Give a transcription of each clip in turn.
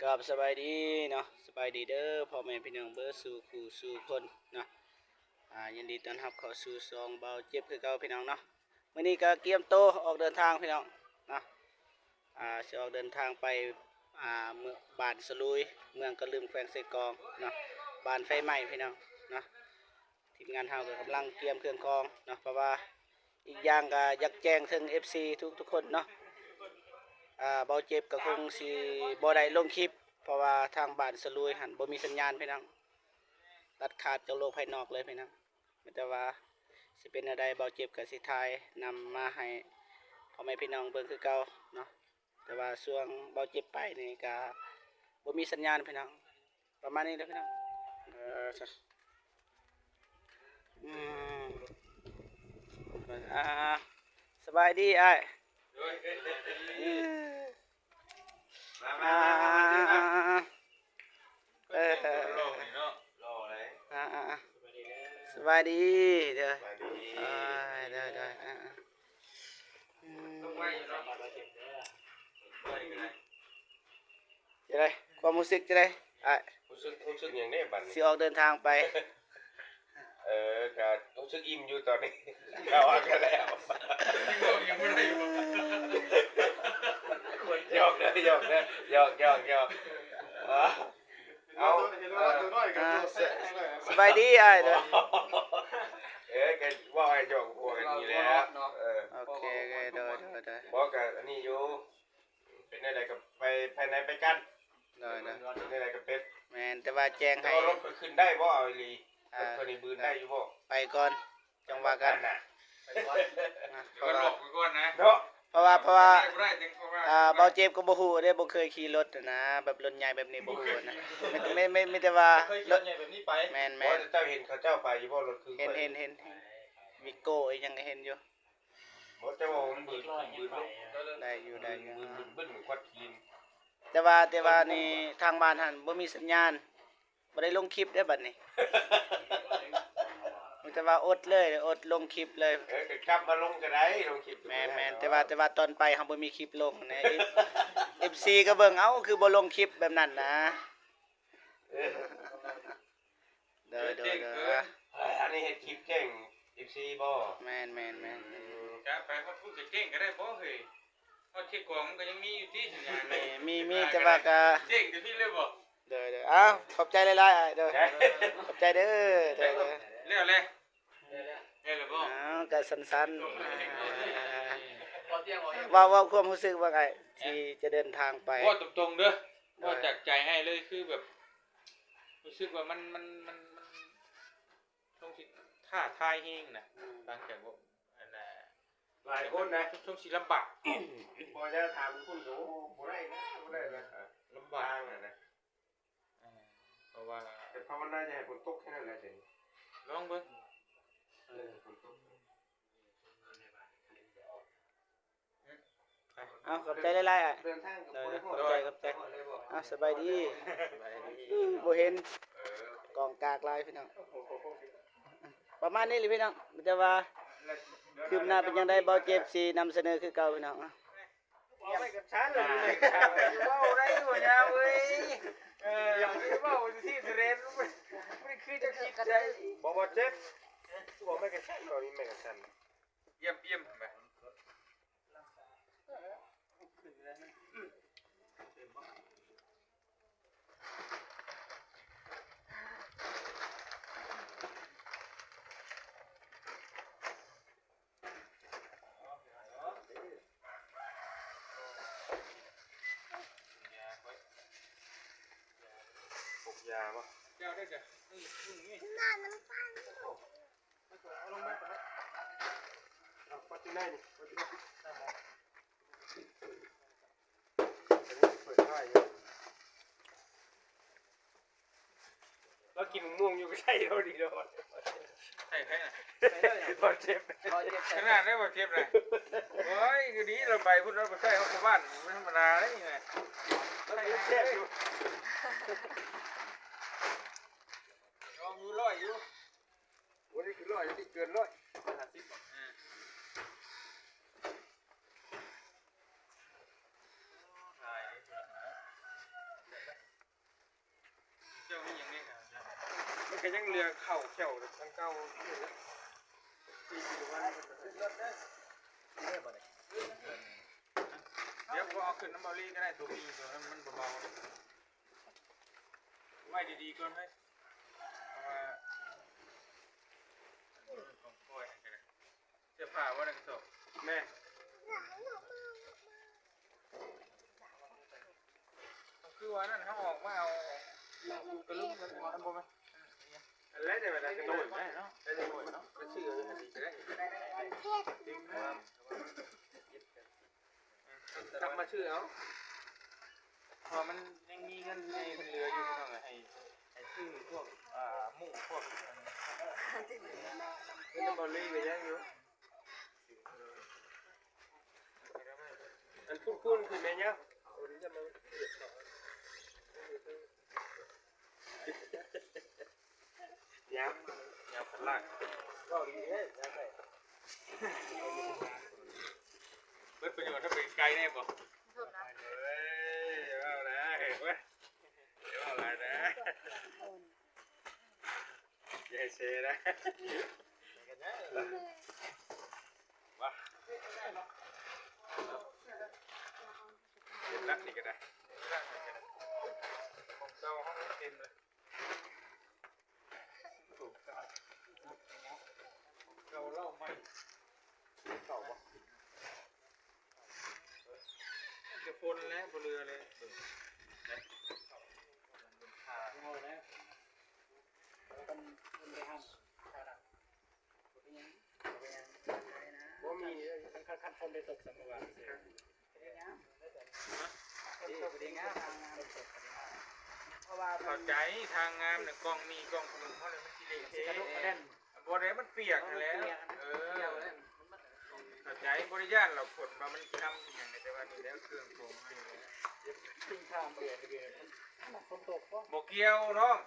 ກາບສະບາຍດີເນາະ ສະບາຍດີເດີພໍ່ແມ່ພີ່ນ້ອງເບິດສູ່ຄູ່ສູ່ຄົນເນາະ. ອ່າ ຍິນດີຕ້ອນຮັບເຂົ້າສູ່ຊ່ອງເບົາເຈັບຄືເກົ່າພີ່ນ້ອງເນາະ. ມື້ນີ້ກະກຽມໂຕອອກເດີນທາງພີ່ນ້ອງເນາະ. ອ່າ ຊິອອກເດີນທາງໄປ ອ່າ ເມືອງ ບ້ານສະຫຼຸຍ ເມືອງກະລຶມ ແຂວງເຊກອງເນາະ, ບ້ານໄຟໄໝ້ພີ່ນ້ອງເນາະ. ທີມງານເຮົາກໍກຳລັງກຽມເຄື່ອງຂອງເນາະ ເພາະວ່າອີກຢ່າງກໍຢາກແຈ້ງເຖິງເອັຟຊີທຸກໆຄົນເນາະ. ອ່າ ເບົາເຈັບກໍຄົງຊິບໍ່ໄດ້ລົງຄລິບ ເພາະວ່າທາງບ້ານສະຫຼຸຍຫັ້ນບໍ່ມີສັນຍານພີ່ນ້ອງ, ຕັດຂາດຈາກໂລກພາຍນອກເລີຍພີ່ນ້ອງ. ແຕ່ວ່າຊິເປັນແນວໃດ ເບົາເຈັບກໍຊິຖ່າຍນຳມາໃຫ້ພໍ່ແມ່ພີ່ນ້ອງເບິ່ງຄືເກົ່າເນາະ. ແຕ່ວ່າຊ່ວງເບົາເຈັບໄປນີ້ກະບໍ່ມີສັນຍານພີ່ນ້ອງ. ປະມານນີ້ເດີພີ່ນ້ອງ. ເອີ ອືມ ອ່າ ສະບາຍດີອ້າຍ. ໂດຍ ມາ ມາ ມາ ມາ ມາ. ເອີ ຫຼໍ່ນີ້ເນາະ ຫຼໍ່ເລີຍ. ອ່າໆໆ ສະບາຍດີເດີ. ສະບາຍດີ. ໂດຍໆໆ ອ່າໆ ອືມ ຕ້ອງໄວຢູ່ເນາະ ໄວກໍໄດ້. ຈັ່ງໃດ ຄວາມຮູ້ສຶກຈັ່ງໃດອ້າຍ? ຮູ້ສຶກ ຮູ້ສຶກຫຍັງເດ້ບັດນີ້ ຊິອອກເດີນທາງໄປ? ເອີ ກະຮູ້ສຶກອີ່ມຢູ່ຕອນນີ້ ເຮົາວ່າກັນແລ້ວ. ຍັງບໍ່ໄດ້ຢູ່ ຢອກເດີ ຢອກເດີ ຢອກ ຢອກ ຢອກ. ເອົາ ເອີ ສະ ສະບາຍດີອ້າຍເດີ. ເອີ ກະເວົ້າໃຫ້ຢອກຫົວກັນນີ້ແຫຼະ. ເອີ ໂອເຄ ໂອເຄ ໂດຍ ໂດຍ ໂດຍ. ບໍ່ ກະອັນນີ້ຢູ່ ເປັນແນວໃດກໍໄປ ໄປໃນໄປກັນ. ໂດຍໆ ເປັນແນວໃດກໍເປັນ. ແມ່ນ ແຕ່ວ່າແຈ້ງໃຫ້ ແຕ່ວ່າລົດຂ້ອຍຂຶ້ນໄດ້ບໍ່? ເອົາອີ່ຫຼີ ອ່າ ລົດຂ້ອຍນີ້ບືນໄດ້ຢູ່ບໍ່? ໄປກ່ອນ ຈັ່ງວ່າກັນນະ. ໄປກ່ອນ ນະ ເພາະວ່າ ເພາະວ່າ ເພາະວ່າ ບໍ່ໄດ້ ບໍ່ໄດ້ ຈັ່ງເພາະວ່າ ອ່າ ເບົາເຈັບກໍບໍ່ຮູ້ເດ້ ບໍ່ເຄີຍຂີ່ລົດນະ ແບບລົດໃຫຍ່ແບບນີ້ບໍ່ຮູ້ນະ. ມີ ມີ ມີ ມີແຕ່ວ່າ ເຄີຍຂີ່ລົດໃຫຍ່ແບບນີ້ໄປ. ແມ່ນໆ ບໍ່ ແຕ່ເຈົ້າເຫັນເຂົາເຈົ້າໄປຢູ່ບໍ່? ລົດຄື ເຫັນ ຂ້ອຍ ເຫັນ ເຫັນ ເຫັນ ວິໂກ້ອີ່ຫຍັງກໍເຫັນຢູ່. ບໍ່ ແຕ່ວ່າມັນບືນ ບືນເນາະ. ໄດ້ຢູ່ ໄດ້ຢູ່ ບືນ ບືນ ບືນ ຄວັດຄີນ. ແຕ່ວ່າ ແຕ່ວ່ານີ້ທາງບ້ານຫັ້ນບໍ່ມີສັນຍານ ບໍ່ໄດ້ລົງຄລິບເດ້ບັດນີ້. ມີແຕ່ວ່າອົດເລີຍ ອົດລົງຄລິບເລີຍ. ເອີ ກໍກັບມາລົງກໍໄດ້ ລົງຄລິບ. ແມ່ນໆ ແຕ່ວ່າ ແຕ່ວ່າຕອນໄປເຮົາບໍ່ມີຄລິບລົງນະ. ເອັຟຊີກໍເບິ່ງ ເອົ້າ ຄືບໍ່ລົງຄລິບແບບນັ້ນນະ. ເອີ ໂດຍ ໂດຍ ໂດຍ. ອັນນີ້ເຮັດຄລິບແຈ້ງເອັຟຊີບໍ່? ແມ່ນໆໆ. ອືມ ກະໄປຮອດພຸ້ນກະແຈ້ງກໍໄດ້ບໍ່ເຮີ້ຍ? ຮອດເຊກອງມັນກໍຍັງມີຢູ່ຕິສັນຍານ. ມີ ມີ ມີ ແຕ່ວ່າກະແຈ້ງຢູ່ພີ້ເລີຍບໍ່? ໂດຍໆ ເອົ້າ ຂອບໃຈຫຼາຍໆອ້າຍ. ໂດຍ ຂອບໃຈເດີ. ໂດຍໆ ແລ້ວແຫຼະ ແລ້ວແຫຼະບໍ່? ເອົ້າ ກະສັ້ນໆ ເວົ້າ ເວົ້າຄວາມຮູ້ສຶກວ່າໄງ ທີ່ຈະເດີນທາງໄປ. ເວົ້າຕົງໆເດີ ເວົ້າຈາກໃຈອ້າຍເລີຍ ຄືແບບ ຮູ້ສຶກວ່າມັນ ມັນ ມັນ ມັນ ຊ່ວງທີ່ທ້າທາຍແຮງນະ. ອືມ ຫຼັງຈາກວ່າ ອັນນ່າ ຫຼາຍຄົນນະ ຊ່ວງທີ່ລຳບາກ ບໍ່ໄດ້ຖາມຄົນໂຕ ບໍ່ໄດ້ນະ ບໍ່ໄດ້ນະ ລຳບາກນະ. ເອີ ເພາະວ່າ ແຕ່ພາວະນາຢ່າໃຫ້ຝົນຕົກແຄ່ນັ້ນແຫຼະ. ລອງເບິ່ງ ເອີ ຝົນຕົກ. ເອົາ ຂອບໃຈຫຼາຍໆອ້າຍ. ເດີນທາງກັບ ໂດຍ ບໍ່ໄດ້ຮອດ ຂອບໃຈ ຂອບໃຈ. ເອົາ ສະບາຍດີ. ບໍ່ເຫັນ ເອີ ກອງກາກຫຼາຍພີ່ນ້ອງ. ປະມານນີ້ແຫຼະພີ່ນ້ອງ ມີແຕ່ວ່າຄືບໜ້າເປັນຈັ່ງໃດ ເບົາເຈັບຊິນຳສະເໜີຄືເກົ່າພີ່ນ້ອງ. ເວົ້າໄດ້ບໍ່ຍາເວີຍ? ເອີ ເວົ້າຊິເທຣນ ມັນຄືຈະຄິດໃດ. ບໍ່ ບໍ່ເຈັບ ບໍ່ແມ່ນກະຊັ້ນ ບໍ່ມີແມ່ນກະຊັ້ນ. ຢ້ຽມໆ ແມ່ນ. ພົກຢາບໍ່? ເຈົ້າໄດ້ກະ ອືມ ອືມ ນີ້ ນ້ຳຕານ. ເອົາລົງມາກ່ອນເນາະ ເອົາ ປັດຢູ່ໃນນີ້ ປັດຢູ່ໃນ ເປີດໄວ້ຢູ່. ລາວກິນໝາກມ່ວງຢູ່ ກໍໃສ່ລາວດີໂລດ. ໃສ່ໃຜນະ? ບໍ່ເຈັບ ຂະໜາດໄດ້ບໍ່ເຈັບນະ. ໂອ້ຍ ຄືດີລະໄປພຸ້ນ ລາວບໍ່ໃສ່ເຮົາຢູ່ບ້ານ ມັນທຳມະດາເດ້ນີ້ນະ. ລາວເຈັບຢູ່ ຍອມຢູ່ ຮ້ອຍຢູ່. ໂອ້ ນີ້ຄືຮ້ອຍ ນີ້ເກີນຮ້ອຍ ຮ້ອຍຫ້າສິບບໍ? ອືມ ຫຼາຍເດ້. ກໍຍັງເຫຼືອເຂົ້າແຂ້ວທາງເກົ່າຢູ່ນະ. ດຽວບໍ່ເອົາຂຶ້ນນຳເບົາລີກໍໄດ້ ຕົວມີຕົວນັ້ນມັນບໍ່ເບົາ. ໄວ້ດີໆກ່ອນເຮີ້ຍ ເພາະວ່າຂອງປ່ອຍຫັ້ນກໍໄດ້. ເສື້ອຜ້າບໍ່ໄດ້ກະສອບ ແມ່ນ. ຄືວ່ານັ້ນ ເຮົາອອກມາເອົາ ກະລຸມກັນ ອັນບໍ່ແມ່ນ ອັນແລກໄດ້ໄປໄດ້ກະໂດດໄດ້ເນາະ ໄດ້ໂດດເນາະ ໄປຊື້ເອົາຢູ່ຫັ້ນອີກກະໄດ້ ກັບມາຊື້ເອົາ ເພາະມັນຍັງມີເງິນໃນເຫຼືອຢູ່ ພີ່ນ້ອງເອີຍ ໃຫ້ ໃຫ້ຊື້ພວກ ອ່າ ມຸ້ງພວກ ເງິນນຳເບົາລີກະຍັງຢູ່. ອັນພຸ້ນໆ ຄືແມ່ຍາວ ຍາວ ຍາວພັນລ້ານ ເວົ້າດີເດ້ ຍາວໄດ້ ເບິດປະໂຫຍດ ຖ້າໄປໄກແນ່ບໍ່? ເອີຍ ເວົ້າແລ້ວ ເຮີ້ຍ ເວົ້າຫຼາຍນະ. ຢ່າໃຫ້ເຊນະ ວ່າ ເຕັມລະ ນີ້ກໍໄດ້ ຂອງເກົ່າເຮົາເຕັມເລີຍ ເກົ່າເຫຼົ້າໃໝ່ ເກົ່າບໍ່? ມັນຈະຝົນແລ້ວ ບໍ່ເຫຼືອເລີຍ ເບິ່ງ ເບິ່ງຂາ ບໍ່ມີ ຄັນ ຄັນຝົນໄດ້ຕົກ ສຳມະຫວ່າງ ເຂົ້າໃຈ ທາງງາມນະ ກ້ອງມີ ກ້ອງພະນົມເຮົານີ້ ມັນຊິເລະເທະ ບໍ່ໄດ້ ມັນປຽກຫັ້ນແຫຼະ ເອີ ເຂົ້າໃຈ ບໍ່ໄດ້ຢ້ານດອກ ຝົນວ່າມັນຊິນຳອີ່ຫຍັງ ແຕ່ວ່ານີ້ແຫຼະ ເຄື່ອງໂຕໃໝ່ແຫຼະ ບໍ່ກ່ຽວນ້ອງ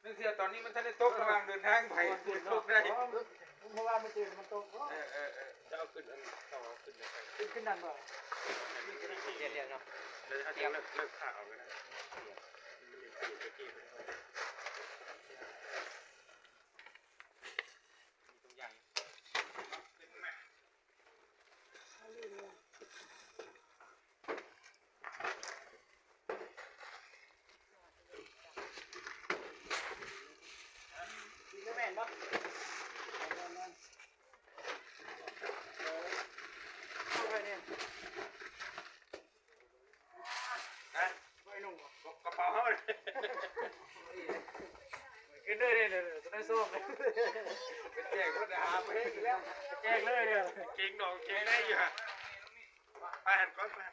ນັກທ່ຽວ ຕອນນີ້ມັນທັນໄດ້ຕົກ ລະຫວ່າງເດີນທາງໄປ ຕົກໄດ້ ເພາະວ່າມື້ຄືນມັນຕົກ ເອີ ເອີ ເອີ ຈະເອົາຂຶ້ນ ເອົາຂຶ້ນ ຂຶ້ນນັ້ນບໍ່? ລຽນໆເນາະ ລຽນ ເລີກ ເລີກຂາອອກກໍໄດ້ ຮະ ໄວ້ໜຸ່ມ ກະເປົາເຮົາ ຂຶ້ນເລີຍເດີ ເດີ ໂຕນັ້ນຊອກເລີຍ ໄປແຈກເພິ່ນ ຫາບໍ່ເຫັນອີກແລ້ວ ແຈກເລີຍເດີ ເກັ່ງດອກ ເກັ່ງໄດ້ຢູ່ຫະ ໄປຫັ້ນກ່ອນ ໄປຫັ້ນ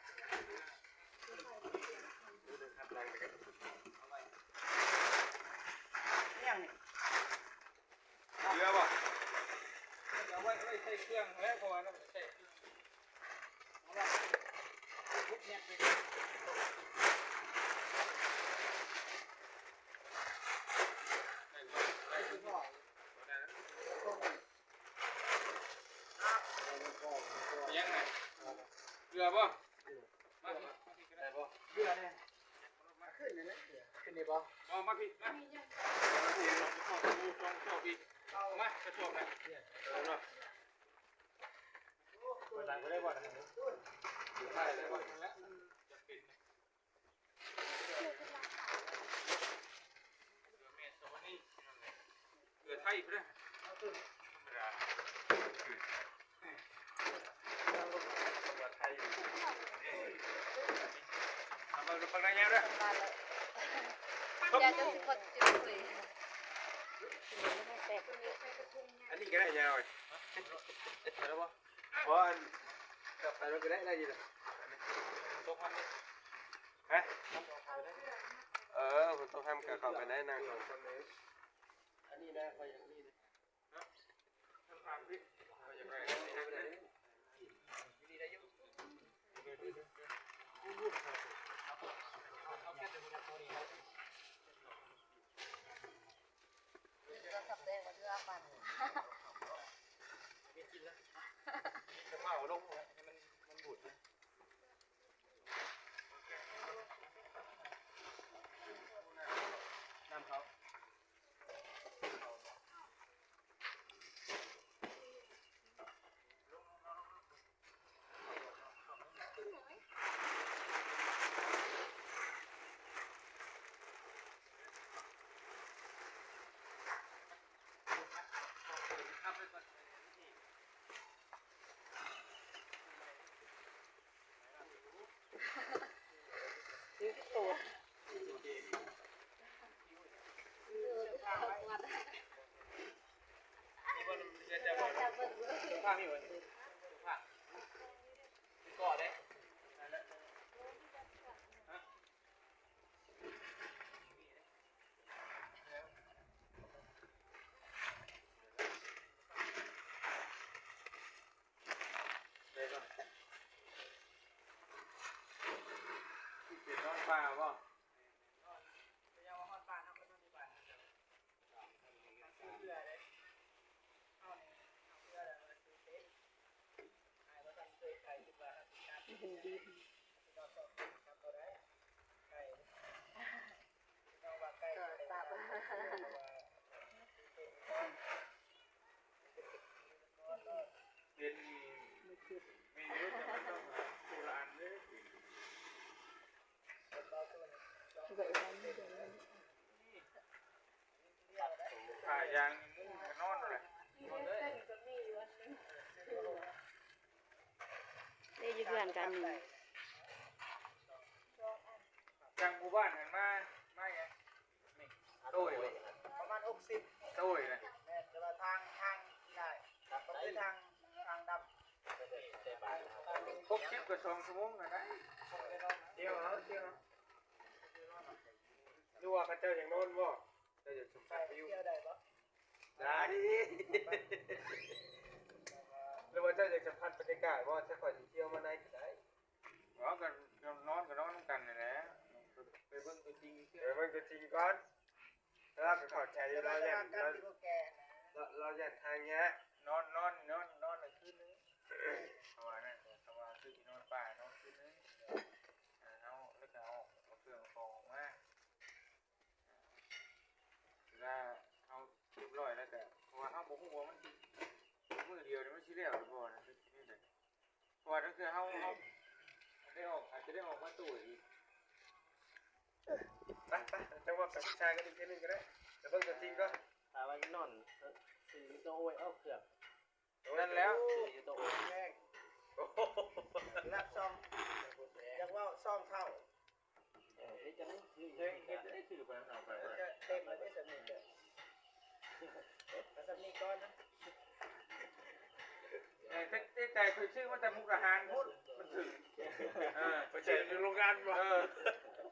ຫຍັງນີ້? ເຫຼືອບໍ່? ເອົາໄວ້ ໄວ້ໃສ່ເຄື່ອງແຫຼະ ເພາະວ່ານຳໃສ່ເຄື່ອງ ເອົາໄວ້ ເຮັດແໜ້ນໄປ ໄດ້ບໍ່? ໄດ້ຢູ່ ບໍ່ໄດ້ນະ ຍັງນະ ເຫຼືອບໍ່? ມາ ມາ ມາ ໄດ້ບໍ່? ເຫຼືອແດ່ ຂຶ້ນນີ້ແຫຼະ ຂຶ້ນນີ້ບໍ່? ບໍ່ ມາພີ້ ມາ ມາພີ້ ສອງ ສອງ ສອງ ສອງ ສອງ ສອງ ສອງ ສອງ ສອງ ສອງ ສອງ ສອງ ມາ ກະສອບນະ ເອີ ເນາະ ເປີດຫຼັງບໍ່ໄດ້ບໍ່? ຖ່າຍໄດ້ບໍ່? ນັ້ນແຫຼະ ມັນຈຳເປັນນະ ເກືອແມ່ສະຫວັນນີ ເກືອໄທພຸ້ນນະ ທຳມະດາ ເອົາມາປັກໄດ້ຍາວເດີ ຢາຈົນຊິຄົດຈຸດຄຸຍ ອັນນີ້ກໍໄດ້ຍາວ ເອົາແລ້ວບໍ່? ບໍ່ ອັນ ກັບໄປລົດກໍໄດ້ ໄດ້ຢູ່ ຕກຫັ້ນ ຮະ? ເອີ ຝົນຕົກຫ້າມກະເຂົ້າໄປໄດ້ ນັ່ງສອງຄົນເລີຍ ອັນນີ້ນະ ຂ້ອຍຢາກມີເດ້ ໂທລະສັບແຕກ ເອົາເທື່ອປັນ ເອົາລົງ ໃຫ້ມັນ ມັນບູດ ນ້ຳເຂົ້າ ປ່າບໍ່? ເປັນເມນູທີ່ມັນຕ້ອງໂບລານເດ້. ຜ້າຢາງມຸ້ງນອນເລີຍ. ເດ້ຢູ່ເຮືອນກັນນີ້ ຈາກໝູ່ບ້ານຫັ້ນມາ ມາຫຍັງ? ໂດຍ ປະມານຫົກສິບ ໂດຍ ແມ່ນ ແຕ່ວ່າທາງ ທາງທີ່ໄດ້ ກໍຄືທາງ ທາງດຳ ຫົກສິບ ກໍສອງຊົ່ວໂມງກໍໄດ້. ທ່ຽວເອົາ ທ່ຽວເອົາ ຫຼືວ່າເຂົາເຈົ້າຢາກນອນບໍ່? ເຈົ້າຢາກສັມຜັດວິວ ໄດ້ບໍ່? ໄດ້ ຫຼືວ່າເຈົ້າຢາກສັມຜັດບັນຍາກາດບໍ່? ຖ້າຂ້ອຍຊິທ່ຽວມາໃນກໍໄດ້. ເວົ້າກັນ ນອນກໍນອນນຳກັນນີ້ແຫຼະ ໄປເບິ່ງຕົວຈິງ ໄປເບິ່ງຕົວຈິງກ່ອນ. ແລ້ວກໍເຂົ້າໃຈຢູ່ ລາວຢ້ານ ລາວ ລາວຢ້ານທາງຍາກ. ນອນ ນອນ ນອນ ນອນຄືນໜຶ່ງ ເພາະວ່ານັ້ນ ເພາະວ່າຄືຊິນອນປ່າ ນອນຄືນໜຶ່ງ ເຮົາ ແລ້ວກໍເອົາ ເອົາເຄື່ອງເອົາຂອງອອກມາ. ເວລາເຮົາຮຽບຮ້ອຍແລ້ວກະ ເພາະວ່າເຮົາບໍ່ຮູ້ວ່າມັນຊິ ມື້ດຽວນີ້ມັນຊິແລ້ວຫຼືບໍ່ນະ ເພາະວ່າລາງເທື່ອເຮົາ ເຮົາໄດ້ອອກ ອາດຈະໄດ້ອອກມາໂຕ້ອີກ. ໄປ ໄປ ຈັ່ງວ່າໄປປຶກສາກັນອີກເທື່ອໜຶ່ງກໍໄດ້ ໄປເບິ່ງຕົວຈິງກ່ອນ. ຖ້າວ່ານອນ ເອີ ຊື້ຢູ່ໂຕໂອ້ຍ ເອົາເຄື່ອງ ນັ້ນແຫຼະ ຊື້ຢູ່ໂຕໂອ້ຍ ແພງ ລັກຊ່ອງ ຢາກເວົ້າຊ່ອງເຂົ້າ. ເອີ ເຮັດຈັ່ງໃດ ເຮັດຈັ່ງໃດ ຊື້ໄປເອົາໄປ ເອີ ເຕັມແລ້ວເດ້ ສຳນີ້ເດີ ເອົາສຳນີ້ກ່ອນນະ. ເອີ ແຕ່ ແຕ່ໃຈຂ້ອຍຊື້ມາແຕ່ມຸກດາຫານພຸ້ນ ມັນຖືກ ເອີ ໄປໃສ່ຢູ່ໂຮງງານບໍ່? ເອີ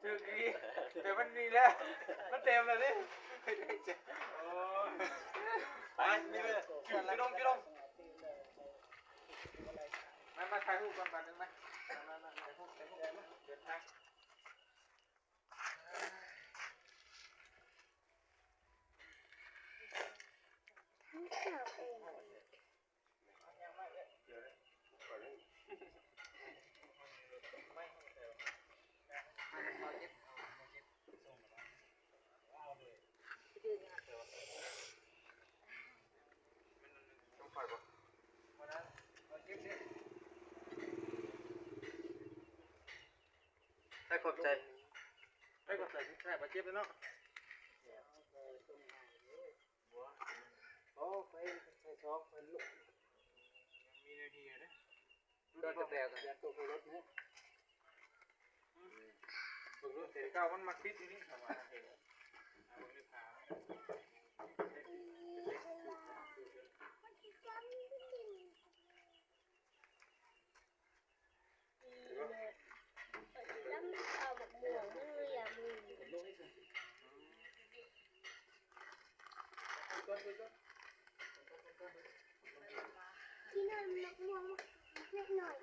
ຖືກອີ່ຫຼີ ແຕ່ມັນນີ້ແຫຼະ ມັນເຕັມແລ້ວເດ້. ໂອ້ຍ ໄປ ໄປ ໄປ ຢູ່ດົງ ຢູ່ດົງ ມາ ມາຖ່າຍຮູບກ່ອນບາດໜຶ່ງ ມາ ມາ ມາ ຖ່າຍຮູບ ຖ່າຍຮູບ ເດີນທາງ. ໃຫ້ຂອບໃຈ ໃຫ້ຂອບໃຈ ໃຫ້ບາດເຈັບເລີຍເນາະ. ໂອ້ ໄປໃສ່ຊອງ ໄປລຸກ ມີແນວເຮເດ້. ເດີນກະແປກັນ ຢ່າຕົກໃນລົດເນາະ. ເບິ່ງລົດເສຍເກົ່າ ມັນມັກຕິດຢູ່ນີ້ ເຂົາວ່າ ເອີ ເບິ່ງໃນຂາ ລຳເອົາບັກມ່ວງ ເອີ ຢ່າມື ກິນໝາກມ່ວງເລັກນ້ອຍ.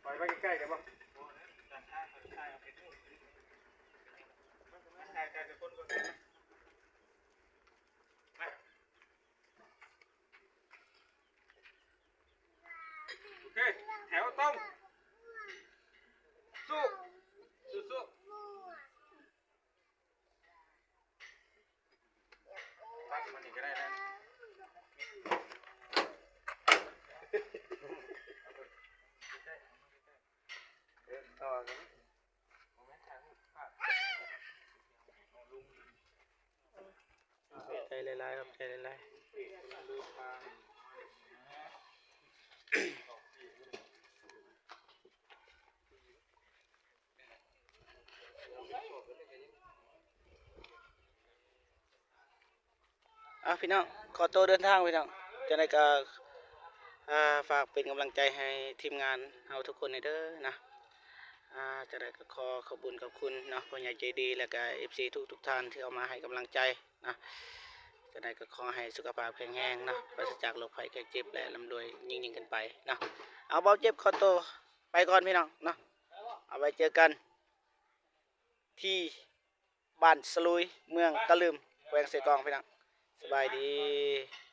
ໄປໄວ້ໃກ້ໆ ໄດ້ບໍ່? ໂອເຄ ແຖວຕົງ ສູ້ ສູ້ໆ. ປັກມັນນີ້ກໍໄດ້ນະ. ເດີນຕໍ່ກັນ. ຂອບໃຈຫຼາຍໆ ຂອບໃຈຫຼາຍໆ. ເອົາ ພີ່ນ້ອງ ຂໍໂຕເດີນທາງ ພີ່ນ້ອງ. ຈັ່ງໃດກໍ ອ່າ ຝາກເປັນກຳລັງໃຈໃຫ້ທີມງານເຮົາທຸກຄົນແດ່ເດີນະ. ອ່າ ຈັ່ງໃດກໍຂໍຂອບຄຸນຂອບຄຸນເນາະ ຜູ້ໃຫຍ່ໃຈດີ ແລ້ວກໍເອັຟຊີທຸກໆທ່ານທີ່ເຂົ້າມາໃຫ້ກຳລັງໃຈເນາະ. ຈັ່ງໃດກໍຂໍໃຫ້ສຸຂະພາບແຂງແຮງເນາະ ປາສະຈາກໂລກໄພໄຂ້ເຈັບ ແລະ ລ່ຳລວຍຍິ່ງໆຂຶ້ນໄປເນາະ. ເອົາ ບ່າວເຈັບຂໍໂຕໄປກ່ອນພີ່ນ້ອງເນາະ ເອົາໄວ້ເຈີກັນທີ່ບ້ານສະລຸຍ ເມືອງຕະລຶມ ແຂວງເຊກອງ ພີ່ນ້ອງ ສະບາຍດີ.